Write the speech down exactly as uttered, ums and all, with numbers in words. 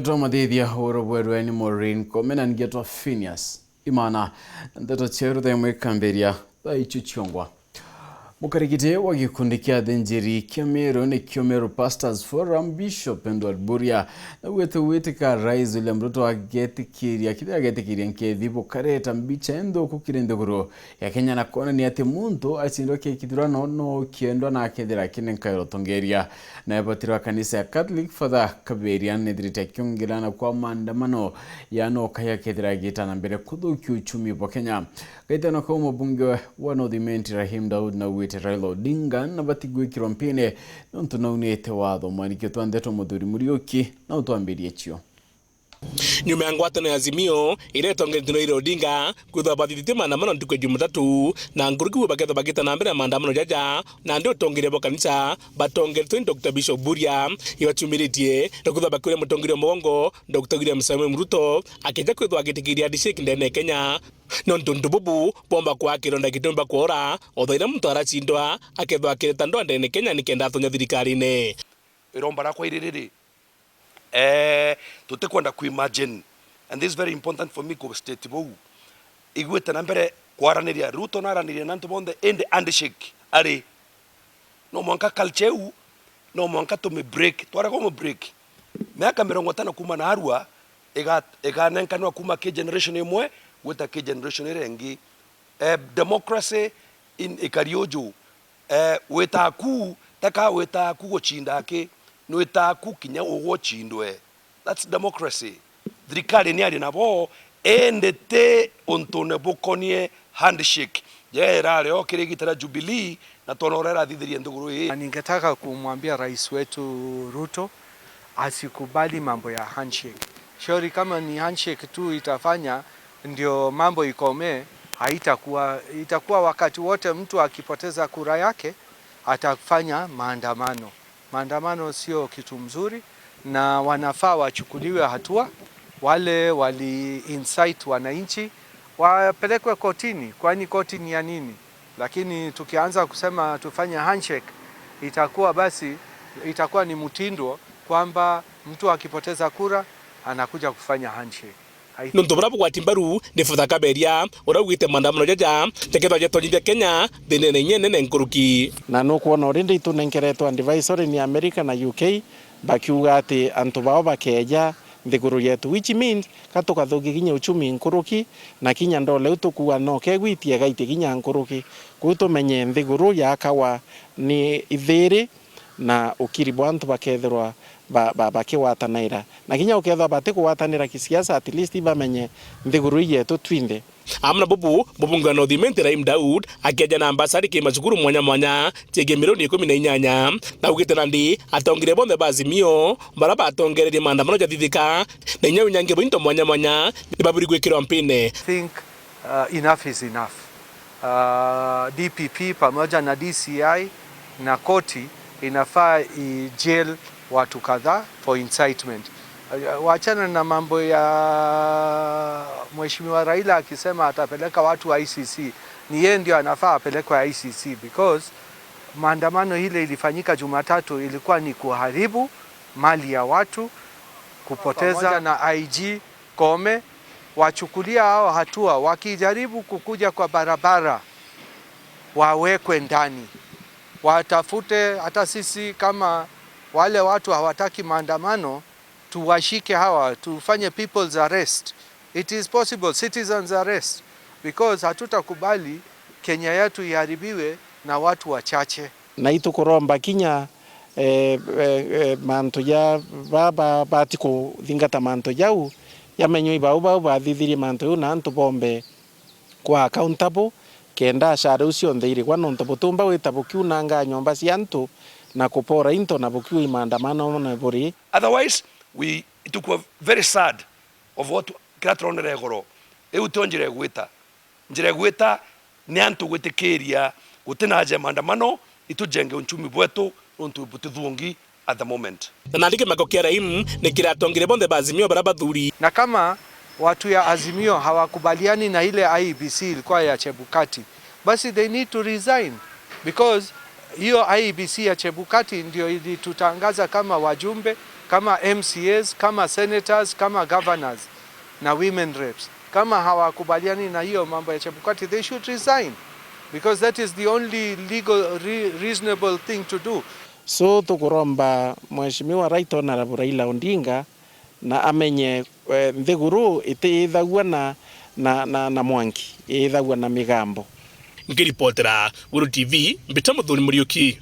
Twamuthithia uro bwerwe ni Maureen Kome na ngetwa Phineas Imana. Ndeto cia ruthemwe ikambiria thaa icio ciongwa. Mukarikiti wa gikundi kia athinjiri kia Meru nikio Meru Pastors Forum, Bishop Edward Buria, naugite gwitika Rais William Ruto agetikiria, kithira agetikiria nkethi bukareta mbicha nthuku kiri nthiguru ya Kenya na kwonania ati muntu acindwa kiri kithurano no kiendwa na akethira akinenkairwa utongeria. Nawe batiri wa kanisa ya Catholic, Father Kaberia, nethirite akiongera na kwa maandamano ya no kaya kethira agita na mbere kuthukia uchumi bwa Kenya. Gaitano kau mubunge wa North Imenti Rahim Daud naugite Raila Odinga na batigwikirwa mpine nontu naunite watho. Mwanikio twa ndeto Muthuri Muriuki na utwambirie cio. Nyuma ya ngwatano ya Azimio iria itongeretue ni Raila Odinga kwithirwa bathithitie maandamano ntuku ya Jumatatu, na nkuruki bau bakethirwa bagita na mbere na maandamano jaja, na ndi utongeria bwa kanisa batongeretue ni Doctor Bishop Buria ibaciumiritie na kwithirwa bakiuria mutongeria wa mugongo Doctor William Samoei Ruto akeja kwithirwa agitikiria handshake ndene ya Kenya. Nontu untu bubu bwomba kwaa kironda gitiumba kwora, o thaa iria muntu aracindwa akethirwa akireta ndwaa ndene Kenya nikenda atonya thirikarine. Iromba rakwa iri riri, eh, tutikwenda ku imagine, and this is very important for me ku state bou, igwite na mbere kwaraniria, Ruto naranirie na antu bonthe, indi handshake ari. No mwanka culture iu, no mwanka tume break, twarega umu break. Miaka mirongo itano kuuma naarua, iga-, iganenkanwa kuuma ki generation imwe gwita ki generation iria ingi. Eh, democracy in, ikari uju. Eh, witaku, teka witaku gucinda aki, nwitaku kinya ugwe ucindwe. That's democracy. Thirikari ni aria nabo, indi ti untune bukonie handshake. Yeye irari o kiri igita ria Jubilee, na twona uria irathithirie nthiguru ii. Na ningetaka kumwambia rais wetu Ruto asikubali mambo ya handshake. Shauri kama ni handshake tu itafanya ndio mambo ikome, haitakuwa, itakuwa wakati wote mtu akipoteza kura yake, atafanya maandamano. Maandamano sio kitu mzuri na wanafaa wachukuliwe hatua. Wale wali incite wananchi wapelekwe kotini, kwani koti ni ya nini? Lakini tukianza kusema tufanye handshake, itakuwa basi, itakuwa ni mtindo kwamba mtu akipoteza kura anakuja kufanya handshake. Nontu buria bugwati mbaru ni Father Kaberia, uria augite maandamano jaja jakethirwa jatonyithia Kenya thinene inya inene nkuruki. Na nukwona already itunenkeretwe advisory ni America na U K, bakiuga ati antu bao bakeeja nthiguru yetu, which means ka tukathukia kinya uchumi nkuruki, na kinya ndole iu tukuua no kegwitie gaitie kinya nkuruki. Kwou tumenye nthiguru yaakawa ni ithiiri, na ukiri bwa antu bakethirwa ba-, ba-, bakigwatanaira. Na kinya ukethirwa batikugwatanira kisiasa, at least bamenye nthiguru ii yetu twinthe. Amwe na bubu, mubunge wa North Imenti Rahim Daud akeeja na mbasari ki macukuru mwanya mwanya ciegii milioni ikumi na inyanya, na augite nandi atongeria bonthe ba Azimio baria batongererie maandamano jathithika na inya unyangi bwa into mwanya mwanya ni baburi gwikirwa mpine. Think uh, enough is enough. Uh, D P P pamoja na D C I na koti inafaa i jail watu kadhaa for incitement. Uh, wachana na mambo ya Mheshimiwa Raila akisema atapeleka watu I C C. Ni yeye ndio anafaa apelekwe I C C because maandamano ile ilifanyika Jumatatu ilikuwa ni kuharibu mali ya watu, kupoteza. Pamoja na I G Koome, wachukulia hao hatua, wakijaribu kukuja kwa barabara, wawekwe ndani. Watafute, hata sisi kama wale watu hawataki maandamano, tuwashike hawa, tufanye people's arrest. It is possible, citizens arrest, because hatutakubali Kenya yetu iharibiwe na watu wachache. Na itukuromba kinya, eh, eh, eh, mantu ja baba bati kuthingata mantu jau, jamenywe ibau bau bathithirie mantu jau, na antu bombe kwa accountable, kenda ashara iu cionthe irigwa, nontu butiumba gwita bukiunanga nyomba cia antu na kupora into na bukiui maandamano na buri. Otherwise, we, itukuwa very sad of what, kira turonere igoro. Iu tio njira igwita. Njira igwita ni antu gwitikiria guti na aja ya maandamano, itujenge uchumi bwetu, nontu butithungi at the moment. Na nandi kimako kia Rahim ni kiri atongeria bonthe ba Azimio baria bathuri. Na kama watu ya Azimio hawakubaliani na ile I E B C ilikuwa ya Chebukati, basi they need to resign, because hiyo I E B C ya Chebukati ndio ilitutangaza kama wajumbe, kama M C As, kama senators, kama governors na women reps. Kama hawakubaliani na hiyo mambo ya Chebukati, they should resign, because that is the only legal, re-, reasonable thing to do. So tukuromba Mheshimiwa Right Honorable Raila Odinga na amenye, eh, nthiguru itiyithagua na, na, na, na mwanki, iyithagua na migambo. Ngiripotera Weru T V, mbita Muthuri Muriuki.